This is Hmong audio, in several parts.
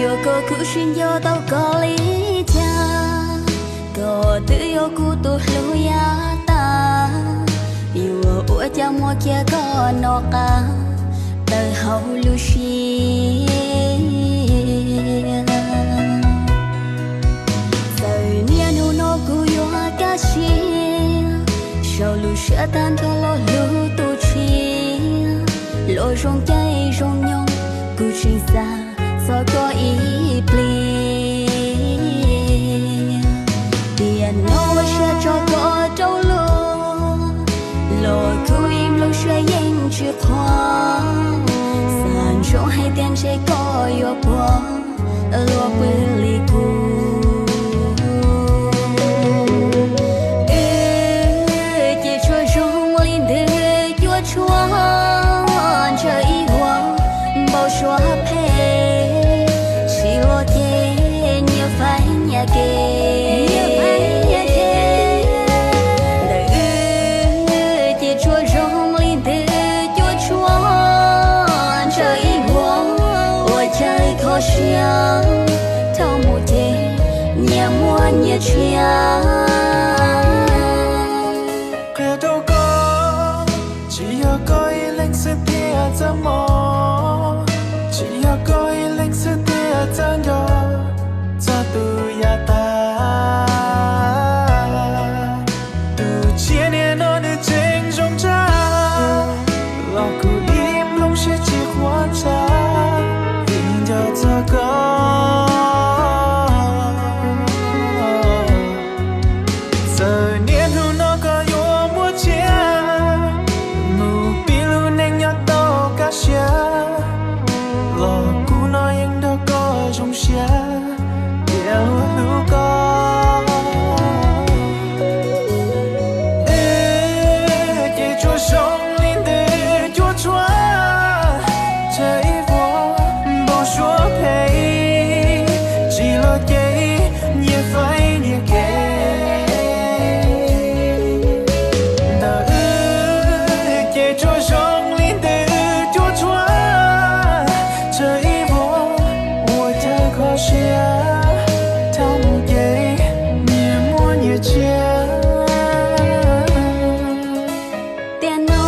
Koj kuv sib nco tau koj li cas, koj twb yog kuv tus hlub yav tas, yuav ua cas muab kiag koj noj qab tawm hauv lub siab. Txawm niaj hnub no kuv yuav kaj siab, saum lub siab tag nrho los hlub tus tshiab, los zoo caij zoo nyoog kuv tseem xav txog koj ib pliag. Tiam no ua siab tso koj rau luag, los kuv ib nplooj siab yeej tsis qhuav, xav ntsoov hais tias ntshe koj yuav puas luag pw li kuv. Wb ces tsuas zoo li ntws cuaj tshuam, ntshaw ib vuag npau suav phem, tsis luag ces nyias faib nyias kev. Ntawm wb ces tsuas zoo li ntws cuaj tshuam, ntshaw ib vuag ua chaw kho siab, dhau mus ces nyias muaj nyias tshiab. Qhia rau koj, tsis yog koj ib leeg xwb thiaj txaj muag, tsis yog koj ib leeg xwb thiaj txawj nco txog tus yav tas. Tus tshiab niaj hnub nws tseem zoo tshaj, los kuv ib nplooj siab tsis qhuav tshaj, vim nco txog koj. Txawm niaj hnub no koj yuav muaj tsiaj, mus pib lub neej nyob tau kaj siab, los kuv no yeej nrog koj zoo siab, tias luag hlub koj. Wb ces tsuas zoo li ntws cuaj tshuam, ntshaw ib vuag npau suav phem, tsis luag ces nyias faib nyias kev. Ntawm wb ces tsuas zoo li ntws cuaj tshuam, ntshaw ib vuag ua chaw kho siab, dhau mus ces nyias muaj nyias tshiab. Tiam no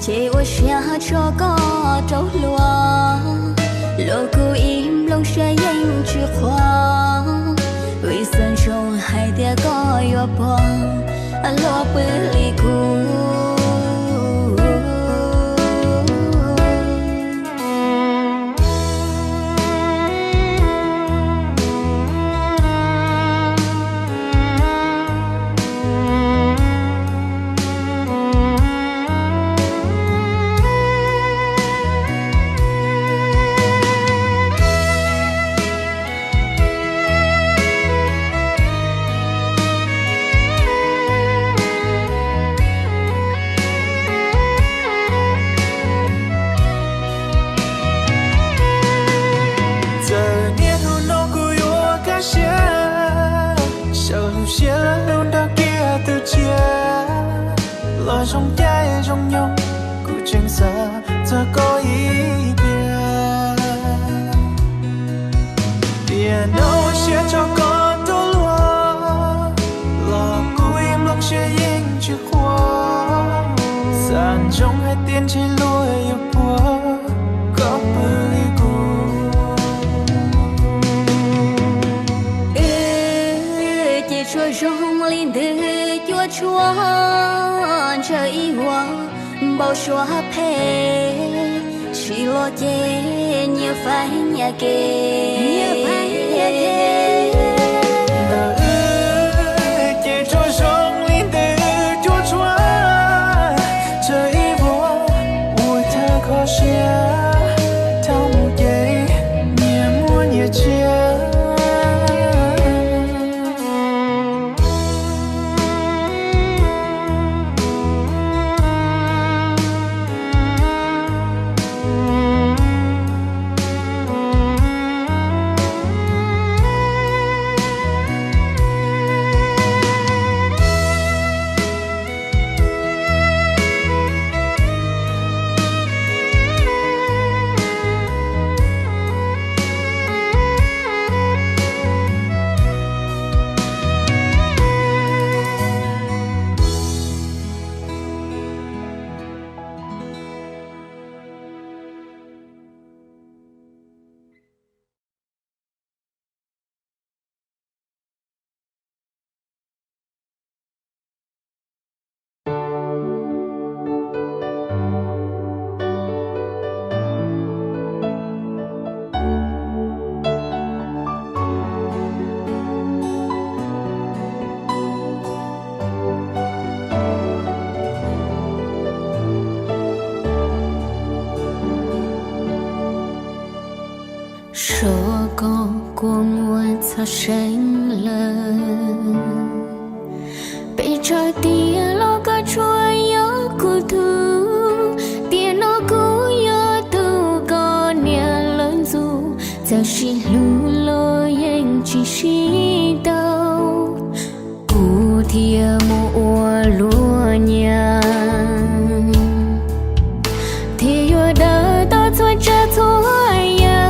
ces ua siab tso koj rau luag, los kuv ib nplooj siab yeej tsis qhuav, vim xav ntsoov hais tias koj yuav puas luag pw li kuv. Txawm niaj hnub no kuv yuav kaj siab, saum lub siab lub nrog kiag tus tshiab, los zoo caij zoo nyoog kuv tseem xav txog koj ib pliag. Tiam no ua siab tso koj rau luag, los kuv ib nplooj siab yeej tsis qhuav, xav ntsoov hais tias ntshe luag yuav puas koj pw li kuv. Wb ces tsuas zoo li ntws cuaj tshuam, ntshaw ib vuag npau suav phem, tsis luag ces nyias faib nyias kev. Ntawm wb ces tsuas zoo li ntws cuaj tshuam, ntshaw ib vuag ua chaw kho siab, dhau mus ces nyias muaj nyias tshiab. Sov koj kua muag txog seeb lawm, pes tsawg tiam los koj tsuas yog kuv tug. Tiam no kuv yog tus koj niam lawv ntxub, txawm sib hlub los yeej tsis sib tau. Kuv thiaj mus ua luam nyiam, thiaj yuav daws tau txhua tsav txhua yam.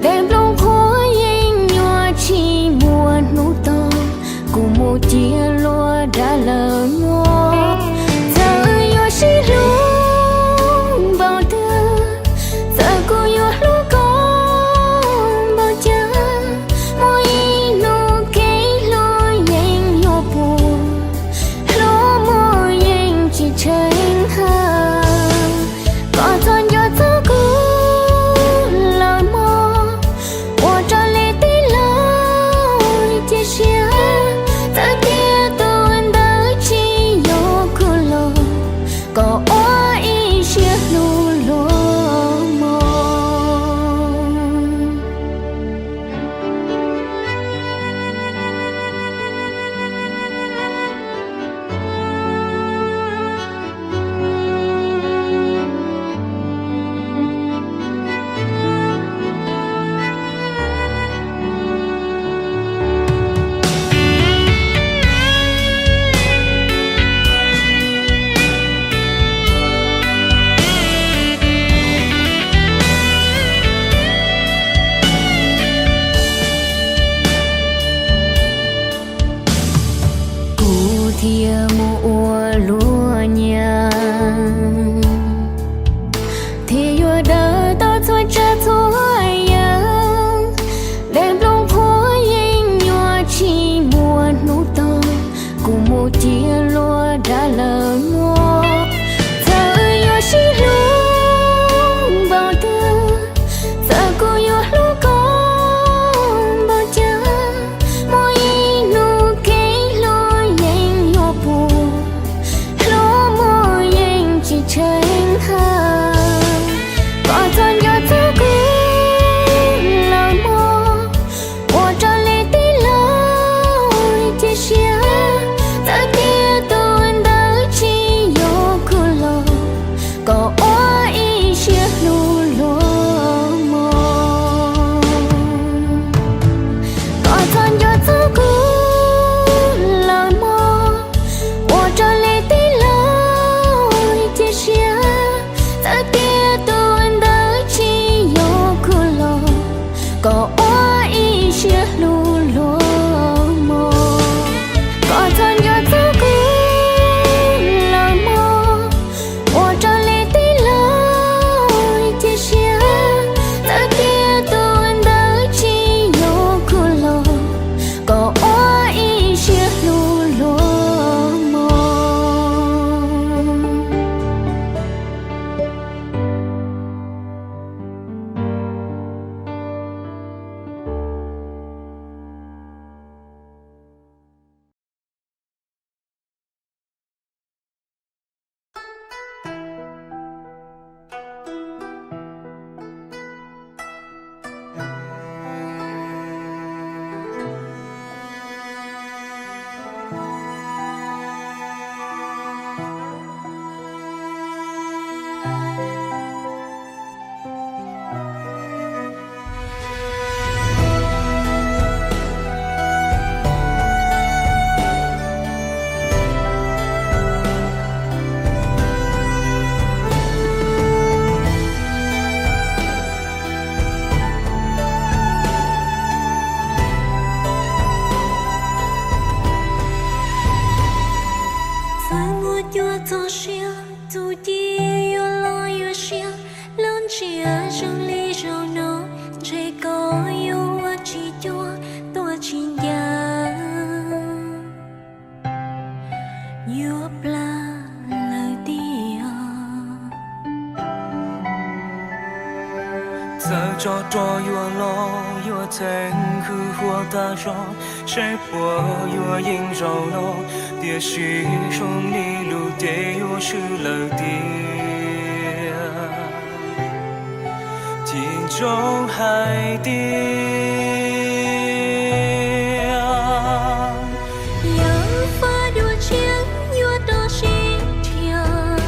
Dej nplooj qhuav yeej nyuaj tsis muaj hnub tag, kuv mus cia luag dag lawm muaj. Txawm yuav sib hlub npaum twg, txawm kuv yuav hlub koj npaum cas, muaj ib hnub kev hlub yeej yuav puas, hlub muaj yeej tsis tshee hawm. Koj txhob nco txog kuv lawm mog, ua rau leej tib lub cia siab. Txawm tias tus ntawd tsis yog kuv los, koj ua ib siab hlub luag mog. Kuv thiaj mus ua luam nyiam, thiaj yuav daws tau txhua tsav txhua yam. Dej nplooj qhuav yeej nyuaj tsis muaj hnub tag, kuv mus cia luag dag lawm muaj. Txawm yuav sib hlub npaum twg, txawm kuv yuav hlub koj npaum cas, muaj ib hnub kev hlub yeej yuav puas, hlub muaj yeej tsis tshee hawm. Koj txhob nco txog kuv lawm mog, ua rau leej tib lub cia siab. Txawm tias tus ntawd tsis yog kuv los, koj ua ib siab hlub luag mog. Koj txhob nco txog kuv lawm mog, ua rau leej tib lub cia siab. Txawm tias tus ntawd tsis yog kuv los, koj ua ib siab hlub luag mog. Koj txhob nco txog kuv lawm mog, ua rau leej tib lub cia siab. Txawm tias tus ntawd tsis yog kuv los, koj ua ib siab hlub luag mog. Txawm muaj cuab txoj sia, tus ci yuav loj yuav siab, lub ntsiab zoo li zaum no, ntshe koj yuav ua tsis cuag, tuaj tsis ncav, yuav plab lawm tiag. Txawm tsov rog yuav los yuav txheeb hwj huam tag zog, seb puas yuav yeej zaum no, tiam sis zoo li lus ces yuav swb lawm tiag. Chim Zoo hais tias yog faj dua tshiab yuav tau sib nrhiav,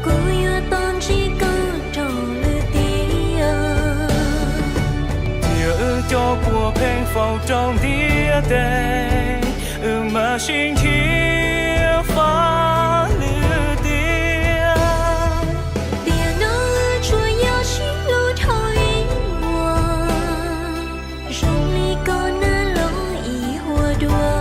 kuv yuav tau ntsib koj rau lwm tiam. Tiam wb cov puas pheej faus rau ntiaj teb, wb mam sib nrhiav faj lwm tiam. Tiam no wb tsuas yog sib hlub dhau ib vuag, zoo li koj na los ib huab dua.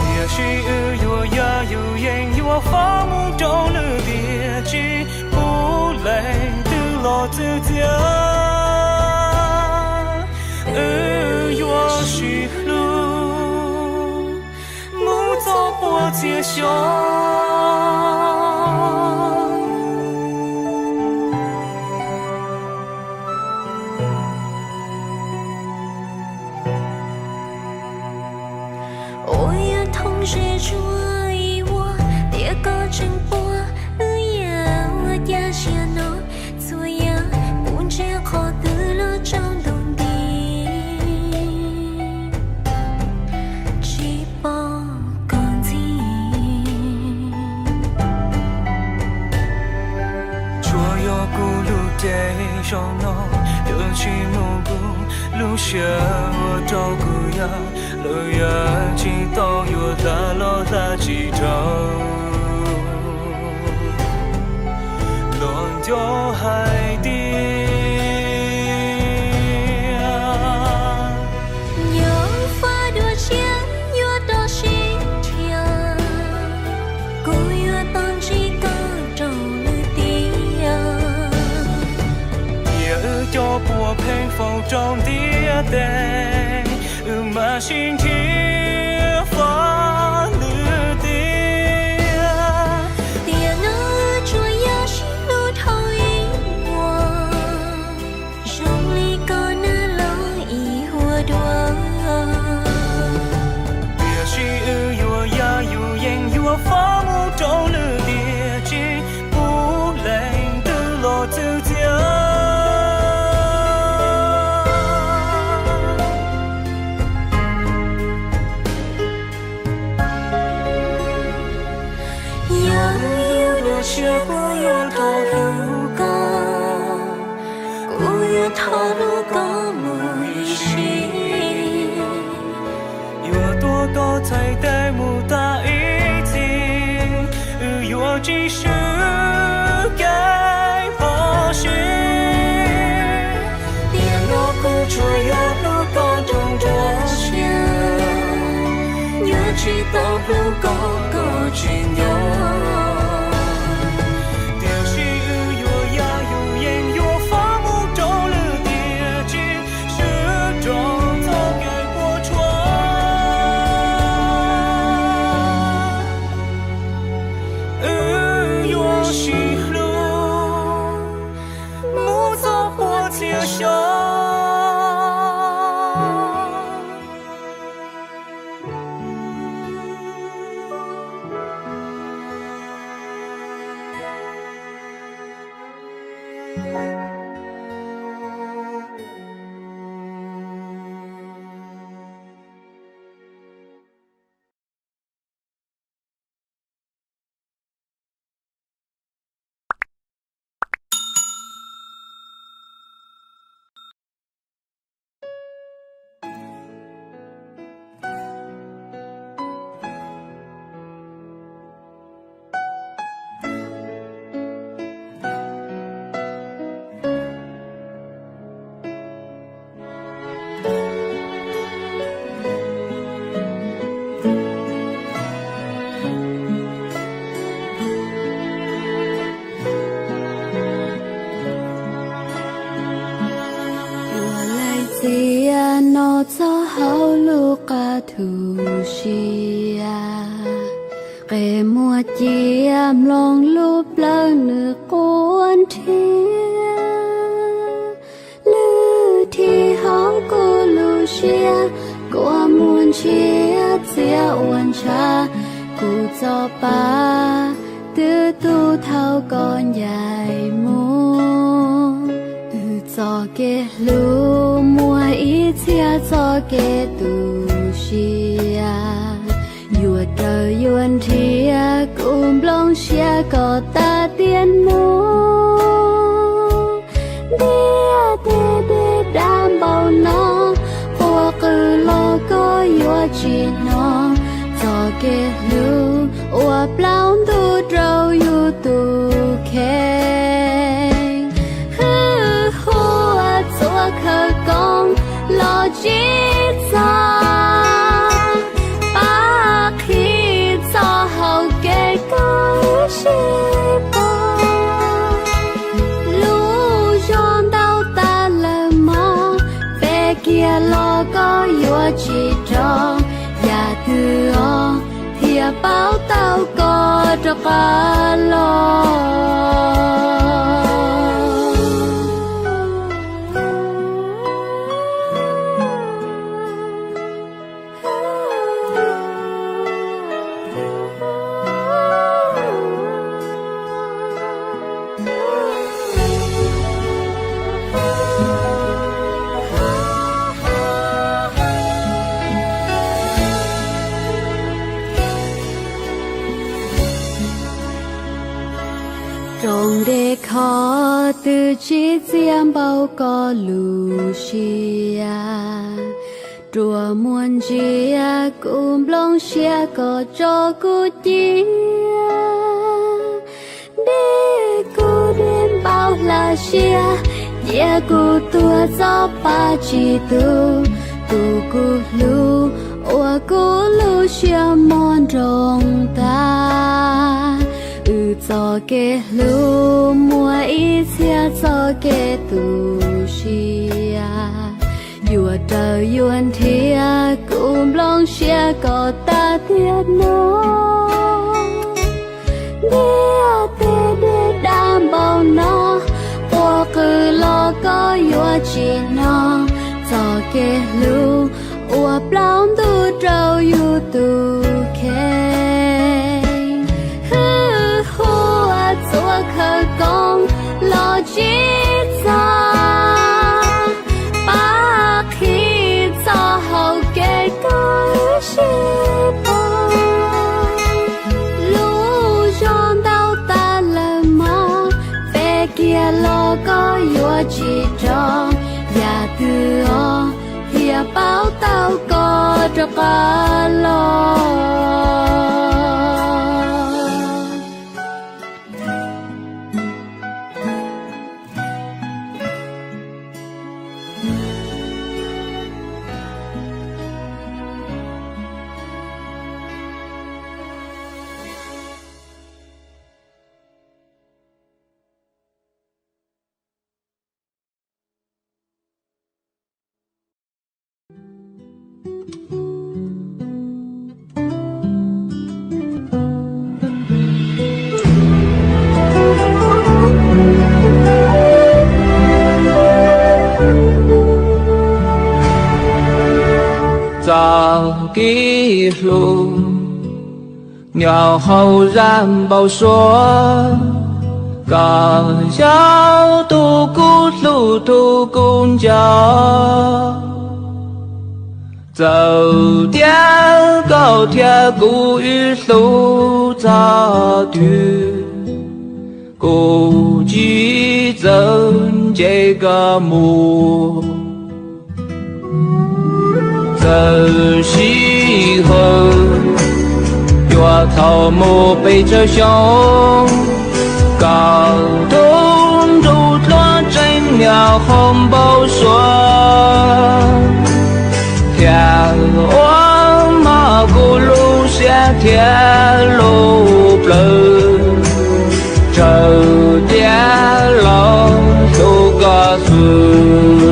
Tiam sis wb yuav yaj yus yeej yuav faub mus rau lwm tiam, tsis pub leej twg los txwv txiav. Wb yuav sib hlub mus txog puas txhia xyoo. Uas yog thooj ze zuag ib vuag, tiam koj tseem puag wb yam ua cas sia no. Txhua yam kuv ntsia qhov twg los tsaus ntuj nti, tsis pom koj ntxiv. Tsuas yog kuv lub cev zoo no, yuav tsis mus kuv lub siab ua rau kuv yam, lawv yam tsis tau yuav hla los hla tsis dhau. Los nco hais tias yog faj dua tshiab yuav tau sib nrhiav, kuv yuav tau ntsib koj rau lwm tiam. Tiam wb cov puas pheej faus rau ntiaj teb, wb mam sib nrhiav faj lwm tiam. Tiam no wb tsuas yog sib hlub dhau ib vuag, zoo li koj na los ib huab dua. Tiam sis wb yuav yaj yus yeej yuav faub mus rau lwm tiam, tsis pub leej twg los txwv txiav. Yog yus dua tshiab kuv yuav thov hlub koj, kuv yuav thov hlub koj mus ib sim. Yuav tuav koj txhais tes mus tag ib txhis, wb yuav tsis swb kev pom sib. Tiam no kuv tsuas yog hlub koj rau nruab siab, yuav tsis tau hlub koj koj tsis nco. Tiam sis wb yuav yaj yus yeej yuav faub mus rau lwm tiam, tsis swb rau txoj kev puas tsuaj. Wb yuav sib hlub mus txog puas txhia xyoo. Yuav laij txias no txog hauv lub qab thu siab, qe muag cia mloog lub plawv nws quaj nrhiav. Lwm thib hauv kuv lub siab, kua muag ntshiab txias ua ntshav, kuv txoj pa twb tu thaum koj ncaim mus. Kev hlub muaj ib txhia txoj kev tu siab, yuav raws yuav nrhiav kuv nplooj siab kom tag tiam no. Ntiaj teb dej dav npaum no, quas qws los koj yuav tsis hnov txoj kev hlub uas plaub ntug rau yus tus kheej. Hwj huam txuas khawv koob los tsis txog, pab qhib txoj hau kev koj sib pom. Lub zog ntau tas lawm mog, pe kiag los koj yuav tsis rov, yam twg os thiaj paub tau koj rov qab los. Rooj dej khov twm tsis txias npaum koj lub siab, ruam muaj ntsia kuv nplooj siab kom tso kuv cia. Dej kuv dej npaum hla siab, cia kuv tuag txoj paj tsis tu tus kuv hlub uas kuv lub siab mos nroo tag. Wb txoj kev hlub muaj ib txhia txoj kev tu siab, yuav raws yuav nrhiav kuv nplooj siab kom tag tiam no. Ntiaj teb dej dav npaum no, quas qws los koj yuav tsis hnov txoj kev hlub uas plaub ntug rau yus tus kheej. Hwj huam txuas khawv koob los tsis txog, pab qhib txoj hau kev koj sib pom. Lub zog ntau tas lawm mog, pe kiag los koj yuav tsis rov, yam twg os thiaj paub tau koj rov qab los. Txoj kev hlub nyob hauv zaj npau suav, koj yog tus kuv hlub tus kuv nco. Txawm tias koj thiab kuv wb hlub txog twg, kuv tsis txawj nce koj mus. Txawm sij hawm yuav tau mus pes tsawg xyoo, koj tus nruab dluab tseem nyob hauv npau suav, thiab ua mov kuv lub siab thiab lub plawv, raws tias los hlub koj xwb.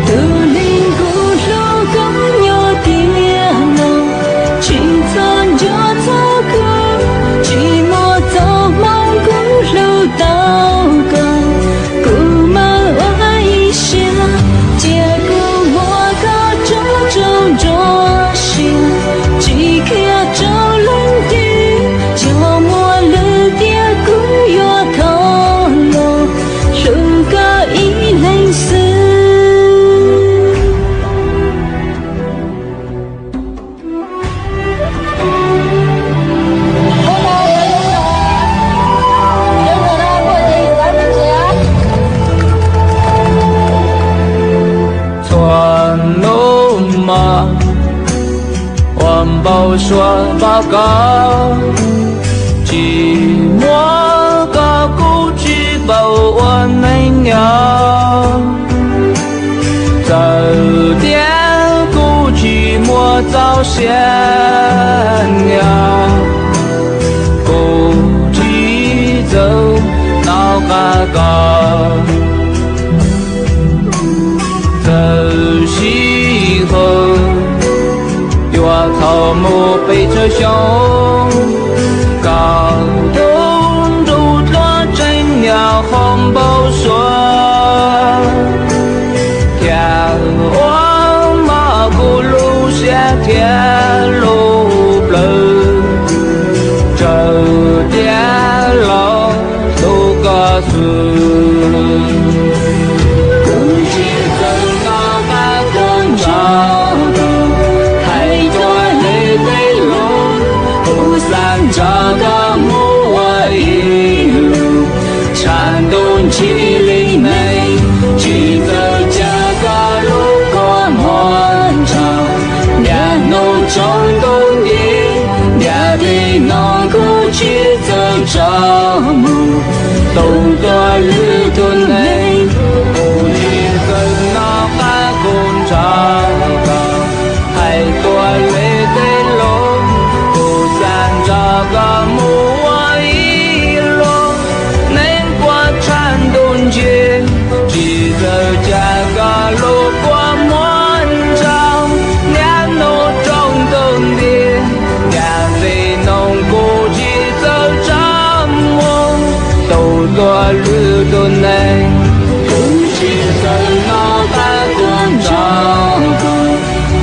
Tus neeg kuv hlub koj nyob tiam no, tsis txhob nco txog kuv, tsis muaj txoj hmoo kuv hlub tau koj. Kuv mam ua ib siab, cia kuv muab koj tso rau nruab siab, tsis qhia rau leej twg, yog muaj lwm tiam kuv Koj tsis muaj, koj kuj tsis tau ua neej nyob. Txawm tias kuj tsis muaj txoj sia nyob, kuj tsis txawj nco qab koj. Txawm sij hawm yuav dhau mus pes tsawg xyoo, koj tus nruab dluab tseem nyob hauv npau suav, thiab ua mov kuv lub siab thiab lub plawv. Txawm tias los hlub koj xwb, kuv tsis txawj nco qab koj nrog kuv, hais tuaj li tej lus, kuv xav nrog koj mus ua ib lub, tshav ntuj ntxhi li neeg, tsis txawj cia koj lub kua muag nrog. Niaj hnub tsaus ntuj nti, niaj hnub no kuv tsis txawj tso mus, tus tuag lwm tus neeg, kuv tsis txawj nco qab koj nrog kuv, hais tuaj li tej lus, kuv xav nrog koj mus ua ib lub, neeg kuaj tshav ntuj ntxhi, tsis txawj cia koj lub kua muag nrog. Niaj hnub tsaus ntuj nti, niaj hnub no kuv tsis txawj tso mus, tus tuag lwm tus neeg, kuv tsis txawj nco qab koj nrog kuv,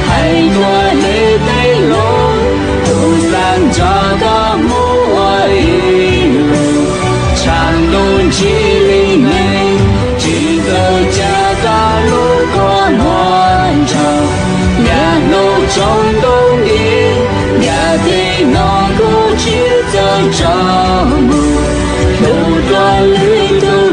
hais tuaj li tej lus, kuv xav nrog koj mus ua ib lub, tshav ntuj ntxhi li neeg, tsis txawj cia koj lub kua muag nrog. Niaj hnub tsaus ntuj nti, niaj hnub no kuv tsis txawj tso mus, tus tuag lwm tus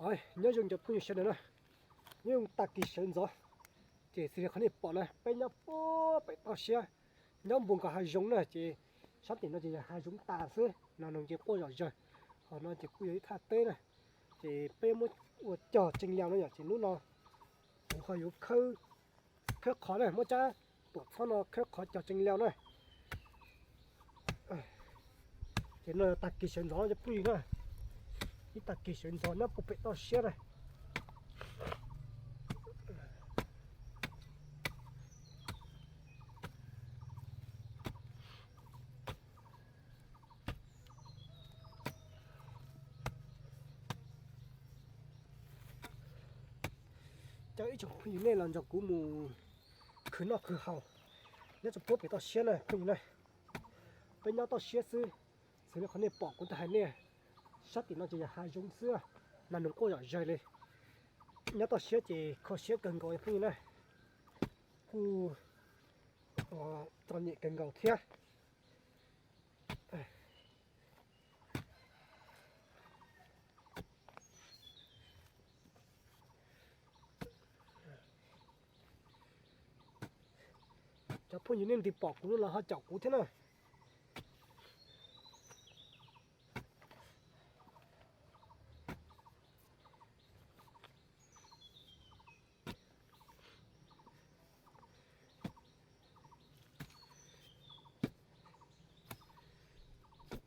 Nyob zoo cov phooj ywg sawv daws na, nyob zoo tag kis sawv ntxov. Ces xws li qhov nej pom na, peb nyob puag pem toj siab, nyob npuag nkaus hav zoov na, ces sab tim no ces yog hav zoov tas xwb, nas noog ces quaj zom zaws. Qhov no ces kuj yog ib thaj teb na, ces peb muab ua cog tseej laus no yom, ces hnub no kuv ho yuav khawb qhov na, muab tsab tuam txhob no khawb qhov cog tseej laus na. Ces no tag kis sawv ntxov cov phooj ywg na, ib tag kis sawv ntxov nyob puag pem toj siab na. Coj ib tsoom phooj ywg nej los nrog kuv mus khwv noj khwv haus nyob rau puag pem toj siab na phooj ywg na. Peb nyob toj siab xwb, xws li qhov nej pom kuv twb hais nej, sab tim no ces yog hav zoov xwb, nas noog quaj zom zaws li. Nyob toj siab ces kho siab kawg nkaus phooj ywg na, kuj txom nyem kawg nkaus thiab. Cov phooj ywg nej leej twg pom kuv no los ho caum kuv thiab na.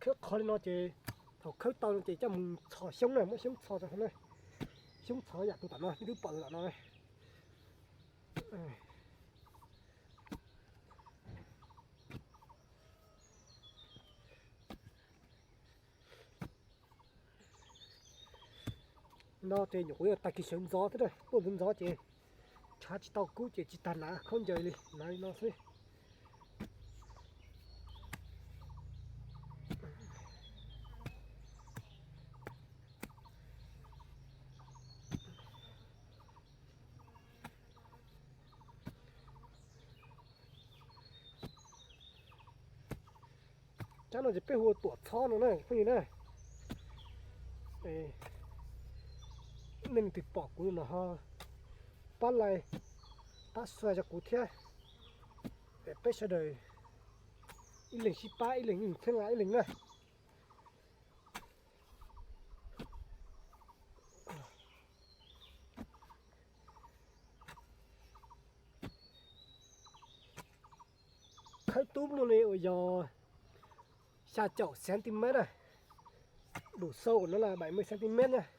Khawb qhov li no ces thaum khawb tau no ces coj mus txhos xyoob na, muab xyoob txhos rau hauv na. Xyoob txhos yam tus tom no, ib tug pom tus tom no. No ces nyuam qhuav yog tag kis sawv ntxov thiab, tuaj ntxov ntxov ces tshav tsis tau kub ces tsis tas hnav khaub ncaws li, hnav li no xwb. Tsab no ces peb hu ua tuam txhob no na phooj ywg na. Nej leej twg pom kuv no ho pab like, pab subscribe rau kuv thiab. Peb sawv daws ib leeg sib pab ib leeg, ib leeg txheeb ib leeg na. Khawb tub muaj li uas yog xya caum centimet na, độ sâu của nó là bảy mươi centimet nha.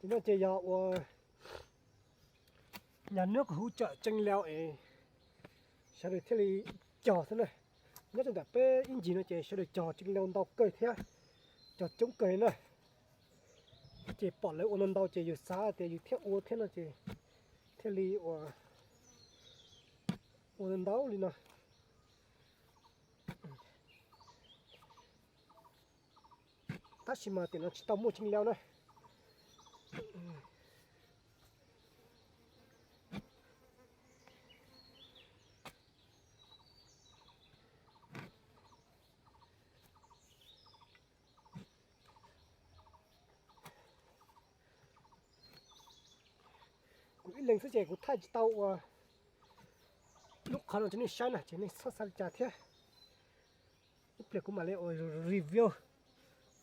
Ces no ces yog ua nhà nước hỗ trợ tseej laus es sawv daws thiaj li cog xwb na. Nyob rau ntawm peb ib ncig no ces sawv daws cog tseej laus ntau kawg thiab, cog coob kawg li na. Ces pom lawv ua no ntau ces yus xav tias yus thiaj ua thiab no ces thiaj li ua ntau li no. Tab sis mas tiam no tsis tau muaj tseej laus na. Kuv ib leeg xwb ces kuv thaij tsis tau ua lub qhov no rau nej saib na, ces nej txhob xav li cas thiab. Ib pliag kuv mam li ua review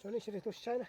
rau nej sawv daws tau saib na.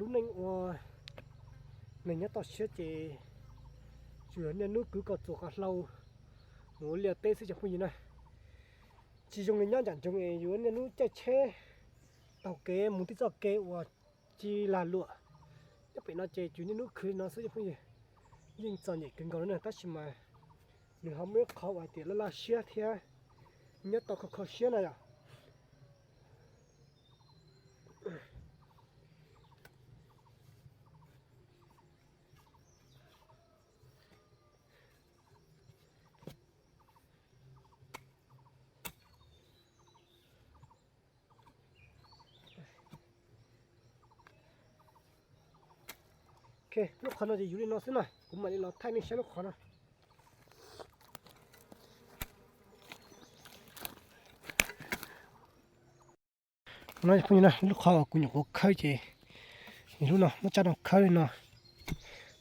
Lub neej ua neeg nyob toj siab ces tsuas yog niaj hnub kwv kom txuas kom hlau mus ua liaj teb xwb cov phooj ywg na. Tsis zoo li nyob nram nroog es yuav niaj hnub caij tsheb taug kev mus tib txoj kev uas tsis lag luam. Nyob pem no ces tsuas niaj hnub khwv li no xwb cov phooj ywg. Yeej txom nyem kawg nkaus li na, tab sis mas nws ho muaj ib qhov uas hais tias laj laj siab thiab nyob tau kho kho siab na yom. Ok, lub qhov no ces yuav li no xwb na, kuv mam li los thaij nej saib lub qhov no. No phooj ywg na, lub qhov uas kuv nyuam qhuav khawb ces lub no muab tsab no khawb li no,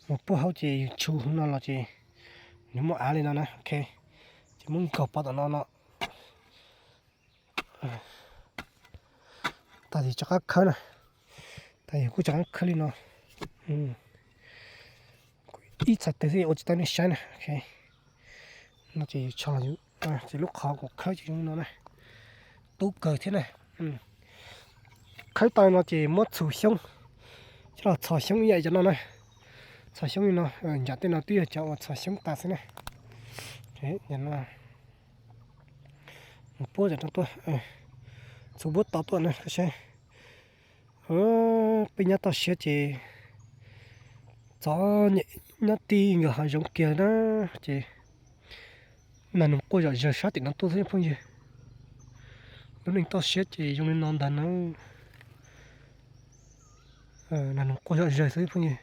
mus puag hauv ces yus tshum hauv no los ces nws muaj av li no na. Ok, ces muab nkaug pov tom no no. Tag ces rov qab khawb na, tag ces kuj rov qab khawb li no. Ib txhais tes xwb ua tsis tau nej saib na. No ces yus tso los, ces lub qhov kuv khawb ces zoo no na, tub kawg thiab na. Khawb tau no ces muab txhuv xyoob, coj los txhos xyoob ib yam cov no na. Txhos xyoob li no, nram tej no twb yog cov uas txhos xyoob tas xwb na. Mus puab cov no tuaj, txhuv puab tod tuaj na koj saib. Peb nyob toj siab ces txom nyem nyob tij nkawd hav zoov kiag na, ces nas noog quaj zom zaws sab tim no tuaj xwb phooj ywg. Lub neej toj siab ces zoo li no ntag na. Nas noog quaj zom zaws xwb phooj ywg.